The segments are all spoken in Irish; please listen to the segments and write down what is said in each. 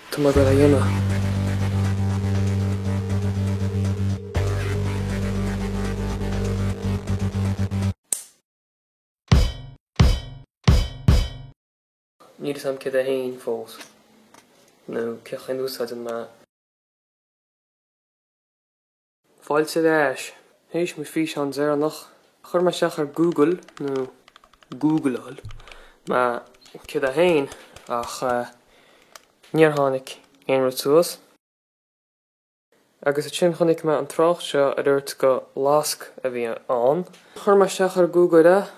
Tá mé ag goil á dhéanamh. Níl 'fhios a'm céard é fhéin fós, nó cén chaoi a n-úsáideann mé. Fáilte ar ais. Théis mo físeán deireanach, chuir mé isteach ar Google, nó Googleáil mé céard é fhéin ach níor tháinig aon rud suas. Agus ansin chonaic mé an trácht seo a dúirt go lasc a bhí ann. Chuir mé isteach ar Google é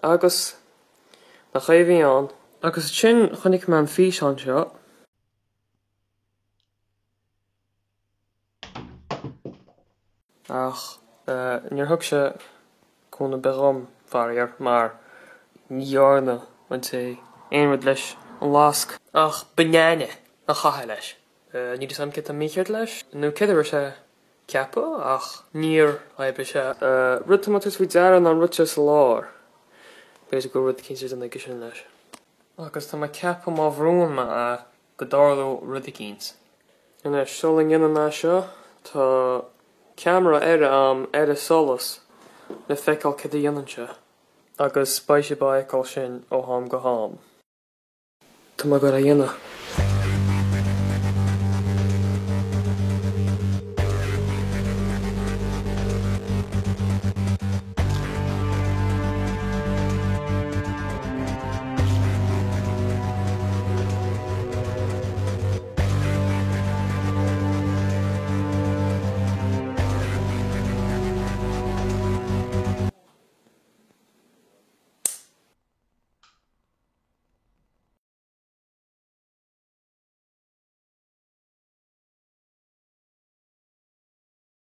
agus nach é a bhí ann. Agus ansin chonaic mé an físeán seo. Ach níor thug sé cúnamh ar bith dhom, faraor, mar ní dhearna an té aon rud leis an lasc ach banana a chaitheamh leis. Níl 'fhios a'm céard tá mícheart leis, nó céard a raibh sé ceaptha, ach níor oibrigh sé. Rud atá mé ag tabhairt faoi deara ná an rud seo sa lár. B'fhéidir go bhfuil rud eicínt ar déanamh aige sin leis. Agus tá mé ag ceapadh má bhrúnn mé é go dtarlódh rud eicínt. Anois, sula ndéanann mé seo, tá ceamara eile a'm ar an solas le feiceáil céard a dhéanann sé. Agus beidh sibh á fheiceáil sin ó am go ham. Tá mé ag goil á dhéanamh.